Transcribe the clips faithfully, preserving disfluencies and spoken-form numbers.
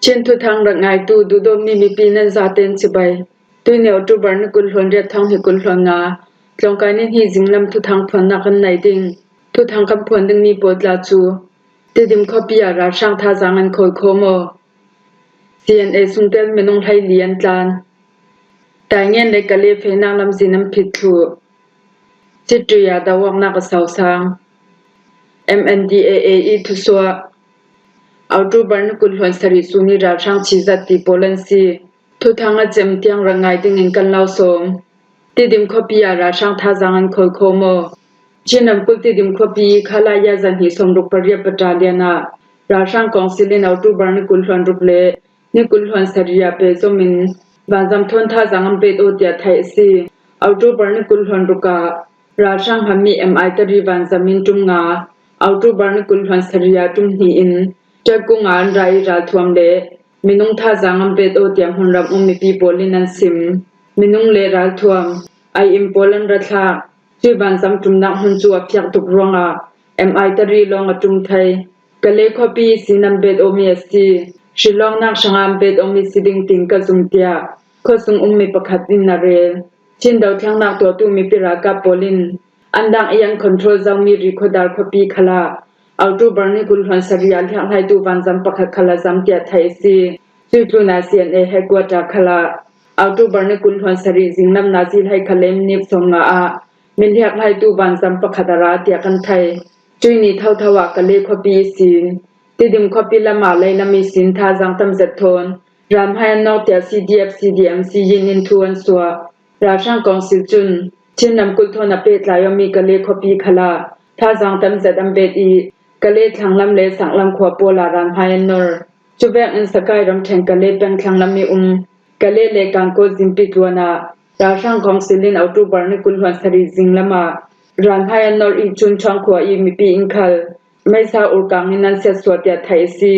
Chin thuthang rak ngaitu duhdawtmi mipi nan zaten cibai. Tuini October ni kul hluan riat thawng hnih kul hluan nga, tlawngkai ni hnih zinglam thuthang phuannak kan nei ding. Thuthang kan phuan dingmi pawl tla cu Tidim khuapi ah ralhrang thazaang an khawl kho maw? C N A sungtel minung hleili an tlan. Taingen le Kale fehnak lamzin an phit thluh. Citri ah do awknak a sausang. M N D A A i thusuah. October ni kul hluan sarih suni ralhrang chizat ti pawl an si. Thuthang a cem tiang rak ngai dingin kan lo sawm. Tidim khuapi ah ralhrang thazaang an khawl kho maw? Chin ramkulh Tidim khuapi khalaya zahnih sawmruk pariat pata lian ah ralhrang kawngsil in October ni kul hluan ruk le ni kul hluan sarih ah pehzom in vanzam thawn thazaang an bet aw tiah theih a si. October ni kul hluan ruk ah ralhrang hmanmi M I tari vanzam in ṭum nga, October ni kul hluan sarih ah ṭum hnih in ṭatkung ah an ra i ralthuam le minung thazaang an bet aw tiah hmunram um mipi pawl in an sim. Minung le ralthuam, ai in pawl an ra thlak. Cui vanzam ṭumnak hmun cu a phiak tuk ruangah M I tari lawng a ṭum thei. Kale khuapi ihsin an bet awmi a si. Hrilawknak hrangah an bet awmi si ding tiin ka zum tiah khuasung ummi pakhat in a rel. Chin dothlennak tuahtu mipi ralkap pawl in an dang i an control zomi Rikhuadar khuapi khalah October ni kul hluan sarih ah hliakhlaitu vanzam pakhat khal a zam tiah theih a si. Cui tlunah C N A headquarter khalah October ni kul hluan sarih zinglam nazi hlei khalem nip sawm nga ah mi hliakhlaitu vanzam pakhat a ra tiah kan thei. Cui ni thotho ah Kale khuapi ihsin Tidim khuapi lamah leilam ihsin thazaang tam zet thawn ralhmai an nawk tiah C D F C D M C yin in thu an suah. Ralhrang kawngsil cun Chin ramkulh thawn a pehtlai awmi Kale khuapi khalah thazaang tam zet an bet i Kale thlanglam le saklam khua pawl ah ralhmai an nor. Cuvek in Sakai ramṭhen Kale peng thlanglam i um Kale le Kangkaw zingpi tluan ah ralhrang kawngsil in October ni kul hluan sarih zinglam ah ralhmai an nor i Cunchuang khua i mipi in khal meisa urkang in an siatsuah tiah theih a si.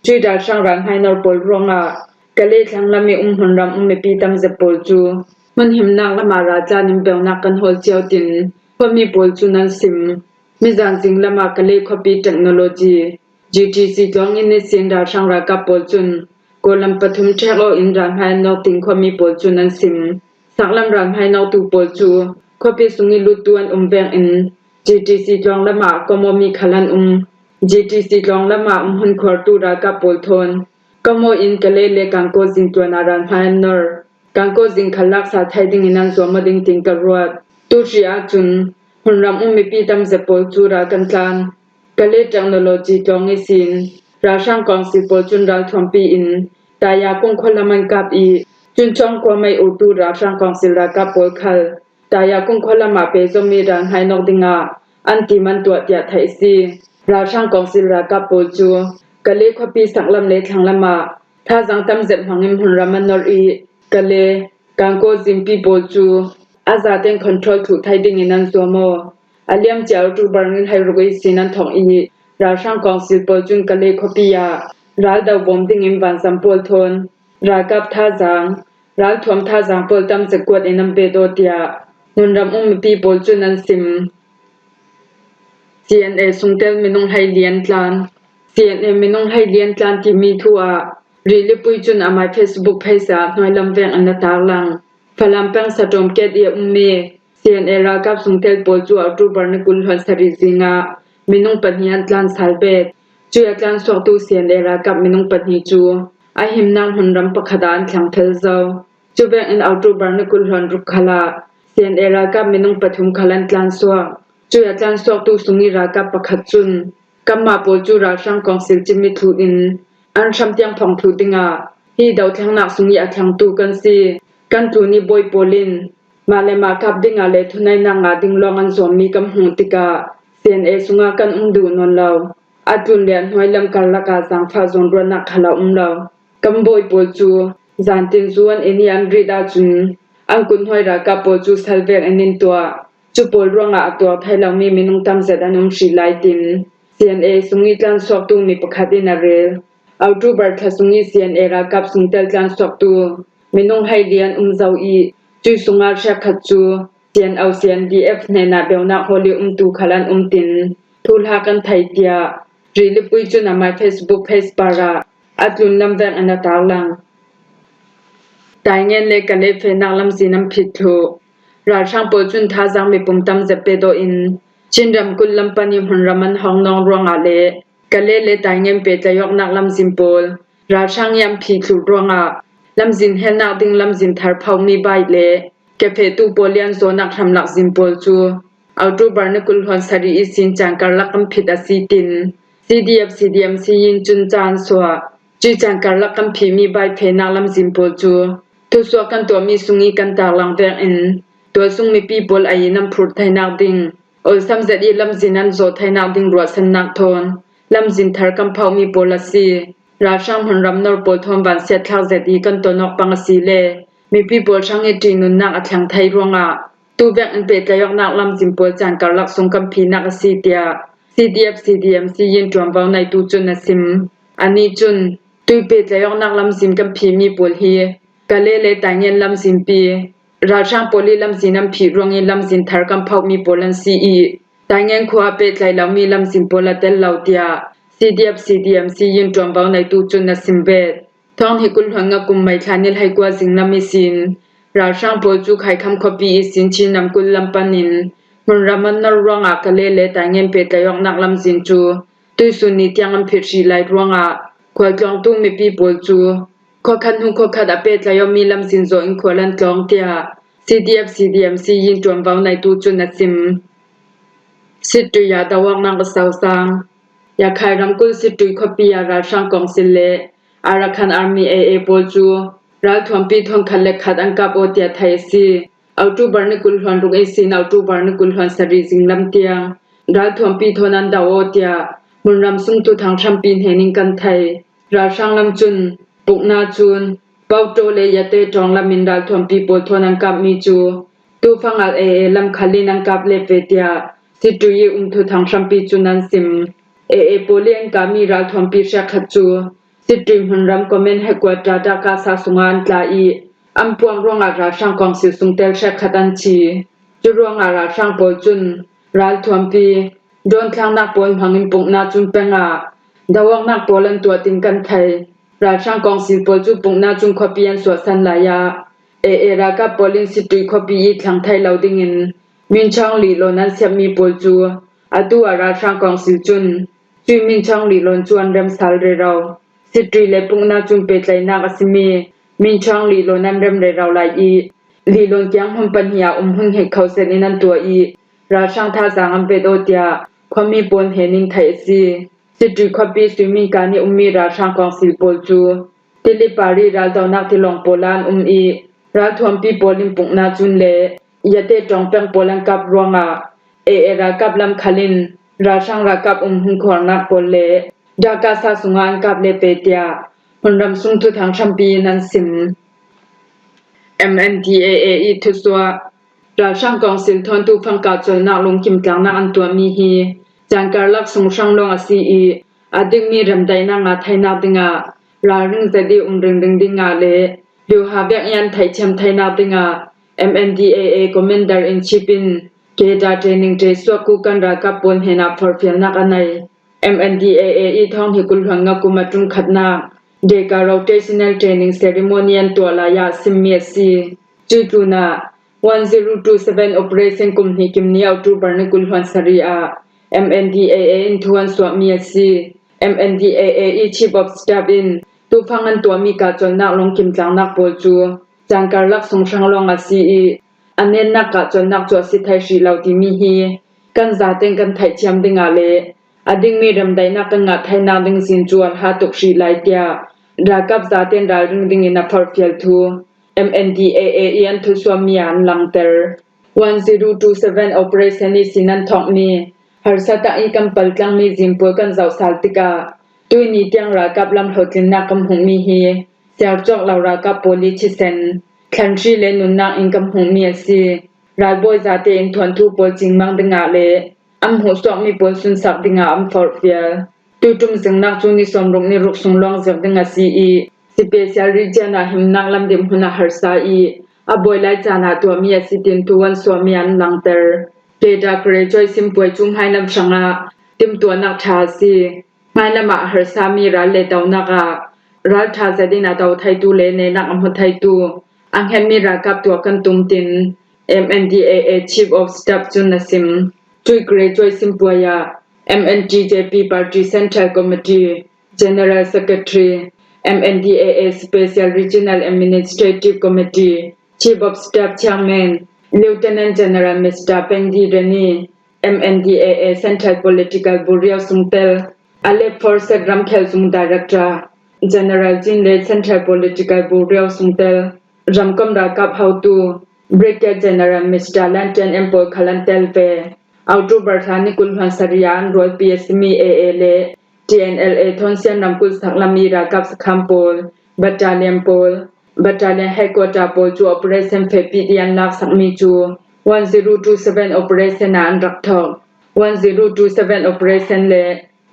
Cui ralhrang ralhmai nor pawl ruangah Kale thlanglam i um hmunram um mipi tam zet pawl cu hmunhimnak lamah raltlan in beunak kan hawl cio tin khuami pawl cu nan sim. Mizan zinglam ah Kale khuapi technology G T C tlawng in ihsin ralhrang ralkap pawl cun Kawlam pathum ṭhek aw in ralhmai an nawk tin khuami pawl cu nan sim. Saklam ralhmai nawktu pawl cu khuapi sung i luttu an um vek in G T C tlawng lamah kawmawmi khal an um. G T C tlawng lamah um hun khuartu ralkap pawl thawn kawmaw in Kale le Kangkaw zing tluan ah ralhmai an nor. Kangkaw zing khal laksa thai dingin an zuam aw ding tin ka ruat. Tu hri ahcun hmunram um mipi tam zet pawl cu ral kan tlan. Kale technology tlawng ihsin ralhrang kawngsil pawl cun ralthuampi in Taya kung khualam an kap i Cunchuang khua mei urtu ralhrang kawngsil ralkap pawl khal Taya kung khualam ah pehzommi ralhmai nawk dingah an tim an tuah tiah theih a si. Ralhrang kawngsil ralkap pawl cu Kale khuapi saklam le thlanglam ah thazaang tam zet hmangin hmunram an nor i Kale, Kangkaw zingpi pawl cu a zaten control thluh thai dingin an zuam aw. A liamcia October ni hleiruk ihsin an thawk i ralhrang kawngsil pawl cun Kale khuapi ah ral dobawm dingin vanzam pawl thawn ralkap thazaang, ralthuam thazaang pawl tam zet kuat in an bet aw tiah hmunram um mipi pawl cun an sim. C N A sungtel minung hleili an tlan. C N A minung hleili an tlan timi thu ah Rih Lipui cun amai Facebook page ah hnuailam veng in a tarlang. Falam peng Saṭawm Ket i a ummi C N A ralkap sungtel pawl cu October ni kul hluan sarih zing ah minung pahnih an tlan sal bet. Cui a tlansuaktu C N A ralkap minung pahnih cu a himnak hmunram pakhat ah an thleng fel zo. Cuvek in October ni kul hluan ruk khal ah C N A ralkap minung pathum khal an tlansuak. Cui a tlansuaktu sung i ralkap pakhat cun kanmah pawl cu ralhrang kawngsil cimit thlut in an hram tiang phong thlut dingah hi dothlennak sung i a thlengtu kan si. Kan tlun i bawi pawl in mah le mah kap dingah le thuneihnak ngah ding lawng an zuammi kan hmuh tikah C N A sungah kan um duh nawn lo. A tlun le a hnuailam karlak ah zaangfah zawnruahnak khal a um lo. Kan bawi pawl cu zantin zu an in i an rit ahcun an kuthnuai ralkap pawl cu salvek in in tuah. Cu pawl ruangah a tuar thei lomi minung tam zet an um hrih lai tin C N A sung i tlansuaktu mi pakhat in a rel. October thla sung i C N A ralkap sungtel tlansuaktu minung hleili an um zo i cui sungah hriak khat cu C N O C N D F hnenah beunak hawl i umtu khal an um tin thuhla kan thei tiah Rih Lipui cun amai Facebook page par ah a tlun lam vek in a tarlang. Taingen le Kale fehnak lamzin an phit thluh. Ralhrang pawl cun thazaang mipum tam zet pe dawh in Chin ramkulh lam pan i hmunram an hawng nawng ruangah le Kale le Taingen pehtlaih awknak lamzin pawl ralhrang i an phih thluh ruangah lamzin helnak ding lamzin thar phauhmi bike le kefehtu pawl i an zawhnak hramlak zin pawl cu October ni kul hluan sarih ihsin caan karlak kan phit a si tin C D F C D M C in cun ca an suah. Cuih caan karlak kan phihmi bike fehnak lamzin pawl cu thusuah kan tuahmi sung i kan tarlang vekin tualsung mipi pawl a i nan phurh theinak ding, awlsam zet i lamzin an zawh theinak ding ruahsannak thawn lamzin thar kan phauhmi pawl a si. Ralhrang hmunram nor pawl thawn vansiat thlak zet i kan ton awk pang a si le mipi pawl hrang i ṭihnunnak a thleng thei ruangah tu vek in pehtlaih awknak lamzin pawl caan karlak sung kan phihnak a si, tiah C D F C D M C in ṭuanvo neitu cun a sim. Anih cun tui pehtlaih awknak lamzin kan phihmi pawl hi Kale le Taingen lamzinpi ralhrang pawl i lamzin an phih ruangin lamzin thar kan phauhmi pawl an si i Taingen khua ah pehtlaih lomi lamzin pawl a tel lo, tiah C D F C D M C in ṭuanvo neitu cun a sim ve. Thawng hnih kul hluan nga kum May thla ni hleikua zinglam ihsin ralhrang pawl cu Khaikham khuapi ihsin Chin ramkulh lam panin hmunram an nor ruangah Kale le Taingen pehtlaih awknak lamzin cu tuisun ni tiang an phit hrih lai ruangah khualtlawngtu mipi pawl cu khuakhat hnu khuakhat a pehtlaih awmi lamzin zawh in khual an tlawng, tiah C D F C D M C in ṭuanvo neitu cun a sim. Sittui ah do awknak a sausang. Yakhai ramkulh Sittui khuapi ah ralhrang kawngsil le Arakan Army A A pawl cu ralthuampi thawn khat le khat an kap aw tiah theih a si. October ni kul hluan ruk ihsin October ni kul hluan sarih zinglam tiang ralthuampi thawn an do aw tiah hmunram sung thuthang hrampi hnen in kan thei. Ralhrang lam cun Pukna cun Pauto le Yate ṭawng lam in ralthuampi pawl thawn an kapmi cu tufang ah A A lam khal in an kap let ve tiah Sittui i um thuthang hrampi cun an sim. A A pawl i an kapmi ralthuampi hrekkhat cu Sittui hmunram Command Headquarter Dakasa sungah an tla i an puak ruangah ralhrang kawngsil sungtel hrekkhat an thi. Cu ruangah ralhrang pawl cun ralthuampi dawn thlaknak pawl hmangin Pukna cun peng ah do awknak pawl an tuah tin kan thei. Ralhrang kawngsil pawl cu Pukna cun khuapi an suahsan lai ah A A ralkap pawl in Sittui khuapi i thlang thei lo dingin Minchawng lihlawn an siatmi pawl cu atu ah ralhrang kawngsil cun cuih Minchawng lihlawn cu an rem sal rero. Sittui le Pukna cun pehtlaihnak a simi Minchawng lihlawn an rem rero lai i lihlawn kiang hmun pahnih ah um hmun hngilh kho zet in an tuah i ralhrang thazaang an vet aw tiah khuami pawl hnen in theih a si. Sittui khuapi Suiminkan i ummi ralhrang kawngsil pawl cu Tilipari raldohnak tilawng pawl ah an um i ralthuampi pawl in Pukna cun le Yate ṭawng peng pawl an kap ruangah A A ralkap lam khal in ralhrang ralkap um hmun khuarnak pawl le Dakasa sungah an kap let ve tiah hmunram sung thuthang hrampi in an sim. M N D A A i thusuah. Ralhrang kawngsil thawn tufang kahcolhnak lungkim tlaknak an tuahmi hi caan karlak sung hrang lawng a si i a dingmi remdaihnak ngah theinak dingah ralring zet i um ringring dingah le biuha biak i an theihthiam theinak dingah M N D A A Commander in Chief in Keda training ṭeisuak kukan ralkap pawl hnenah forhfialnak a nei. M N D A A i thawng hnih kul hluan nga kum a ṭum khatnak Deka Rotational Training Ceremony an tuah lai ah simmi a si. Cuih tlunah one zero two seven Operation kum hnih kim ni October ni kul hluan sarih ah M N D A A in thu an suahmi a si. M N D A A i Chief of Staff in tufang an tuahmi kahcolhnak lungkim tlaknak pawl cu caan karlak sung hrang lawng a si i a nennak kahcolhnak cu a si thei hrih lo timi hi kan zaten kan theihthiam dingah le a dingmi remdaihnak kan ngah theinak ding zin cu a hla tuk hrih lai tiah ralkap zaten ralring dingin a forhfial thu M N D A A i an thusuahmi ah an langter. One zero two seven Operation ihsin an thawkmi harsa tak i kan paltlangmi zin pawl kan zoh sal tikah tuihni tiang ralkap lam hlawhtlinnak kan hmuhmi hi siar cawk lo ralkap pawl i thisen, thlan hri le nunnak in kan hmuhmi a si. Ralbawi zate in thuanthu pawl cingmang dingah le an hmuhsuakmi pawl sunsak dingah an forhfial. Tuiṭum zingnak cu ni sawmruk ni ruk sung lawng zir ding a si i, Special Region ah himnak lam dinhmun a harsa i, a bawi lai caan ah tuahmi a si tin thu an suahmi an langter. Keda Greyjoy simpuai cu hmailam hrangah timtuahnak ṭha a si. Hmailam ah a harsami ral le dohnak ah ralṭha zetin a do theitu le nehnak a hmu theitu a hngetmi ralkap tuah kan tum tin M N D A A Chief of Staff cun a sim. Cuih graduate simpuai ah M N T J P Party Central Committee General Secretary, M N D A A Special Regional Administrative Committee Chief of Staff Chairman, Lieutenant General Mister Peng D Reni, M N D A A Central Political Bureau sungtel, Alep Forset Ramkhel Zung Director General Cin le Central Political Bureau sungtel, ramkom ralkap hotu Brigadier General Mister Lan Ṭen En pawl khal an tel ve. October thla ni kul hluan sarih ah an rualpi a simi A A le T N L A thawn Sian ramkulh sak lam i ralkap sakhan pawl, battalion pawl, battalion headquarter pawl cu operation fehpih i an laksakmi cu one zero two seven operation ah an rak thawk. One zero two seven operation le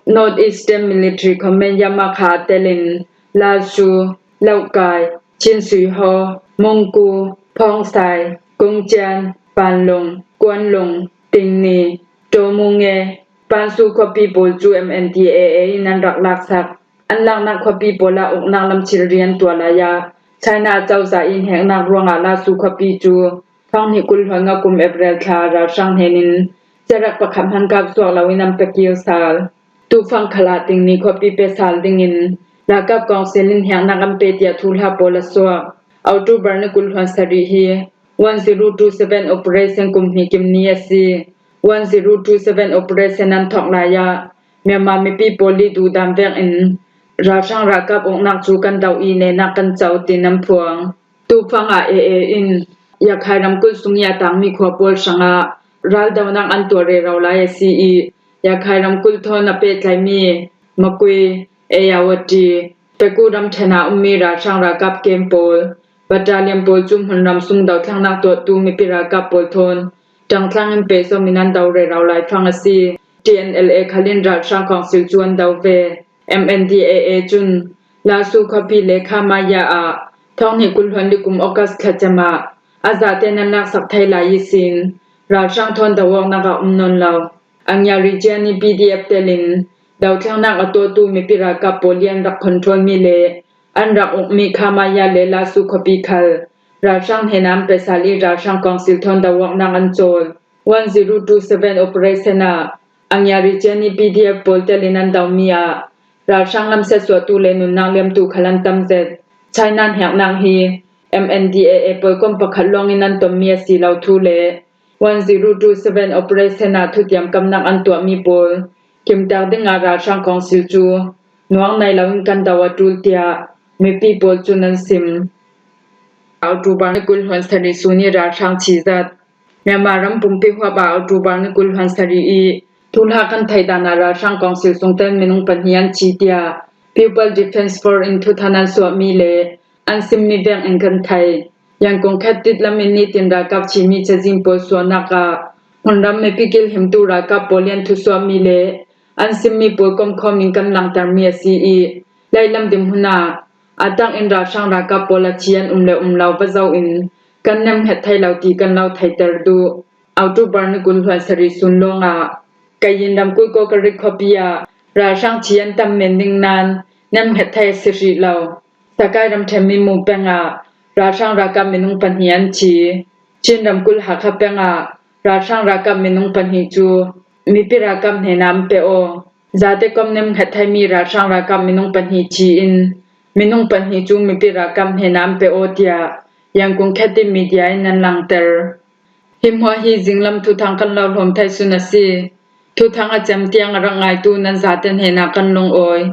North Eastern Military Command Yamakha a telin Lalshu, Laukai, Chinsuihaw, Mungku, Phongsai, Kungcian, Panlung, Kuanlung, Tingni, Tomunge, Pansu khuapi pawl cu M N D A A in an rak laksak. An laknak khuapi pawl ah uknak lam thilri an tuah lai ah China cozah i hneknak ruangah Lalshu khuapi cu thonghnih kul hluan nga kum April thla ralhrang hnenin cerek pakhat hman kap suak loin an pe kir sal. Tufang khal ah Tingni khuapi pe sal dingin ralkap kawngsil in hneknak an pe tiah thuhla pawl a suak. October ni kul hluan sarih hi one zero two seven operation kum hnih kim ni a si. One zero two seven operation an thawk lai ah Myanmar mipi pawl i duhdan vekin ralhrang ralkap uknak cu kan doh i nehnak kan co tin an phuang. Tufang ah A A in Yakhai ramkulh sung i a tangmi khua pawl hrangah raldohnak an tuah rero lai a si i, Yakhai ramkulh thawn a pehtlaimi Makui, Ayawati, Peku ramṭhen ah ummi ralhrang ralkap kem pawl, battalion pawl cu hmunram sung dothlennak tuahtu mipi ralkap pawl thawn ṭangtlang in pehzom in an do rero lai fang a si. T N L A khal in ralhrang kawngsil cu an do ve. M N D A A cun Lalshu khuapi le Khamaya ah thonghnih kul hluan li kum August thla cem ah a zate nan laksak thei lai ihsin ralhrang thawn do awknak ah um nawn lo. Angya Region i P D F telin dothlennak a tuahtu mipi ralkap pawl i an rak controlmi le an rak ukmi Khamaya le Lalshu khuapi khal ralhrang hnenah an pe sal i ralhrang kawngsil thawn do awknak an cawl. One zero two seven operation ah Angya Region i P D F pawl telin an domi ah ralhrang lam siatsuahtu le nunnak liamtu khal an tam zet. China hneknak hi M N D A A pawlkom pakhat lawngin an tonmi a si lo thu le one zero two seven operation ah thutiam kamnak an tuahmi pawl kimtak dingah ralhrang kawngsil cu nuang nai loin kan do a ṭul tiah mipi pawl cun an sim. October ni kul hluan sarih sun i ralhrang chizat. Myanmar ram pumpi huap ah October ni kul hluan sarih i thuhla kan theih dan ah ralhrang kawngsil sungtel minung pahnih an thi tiah People Defence Force in thuthan an suahmi le an simmi veng in kan thei. Yangon khat tit lam in nitin ralkap chimi cazin pawl suahnak ah hmunram mipi kilhimtu ralkap pawl i an thusuahmi le an simmi pawl komkhawm in kan langtermi a si i, lailam dinhmun ah a tang in ralhrang ralkap pawl a thi an um le um lo va zoh in kan nemhnget thei lo ti kan lo theiter duh. October ni kul hluan sarih sun lawngah Kayin ramkulh Kawkarik khuapi ah ralhrang thi an tam men ding nain nemhnget thei a si hrih lo. Sakai ramṭhen Mimu peng ah ralhrang ralkap minung pahnih an thi. Chin ramkulh Hakha peng ah ralhrang ralkap minung pahnih cu mipi ralkap hnenah an pe aw. Zate kom nemhnget theimi ralhrang ralkap minung pahnih thi in minung pahnih cu mipi ralkap hnenah an pe aw tiah Yangon khat i media in an langter. Hi hmuah hi zinglam thuthang kan lo hlawm thei sun a si. Thuthang a cem tiang a rak ngaitu nan zate hnenah kan lungawi.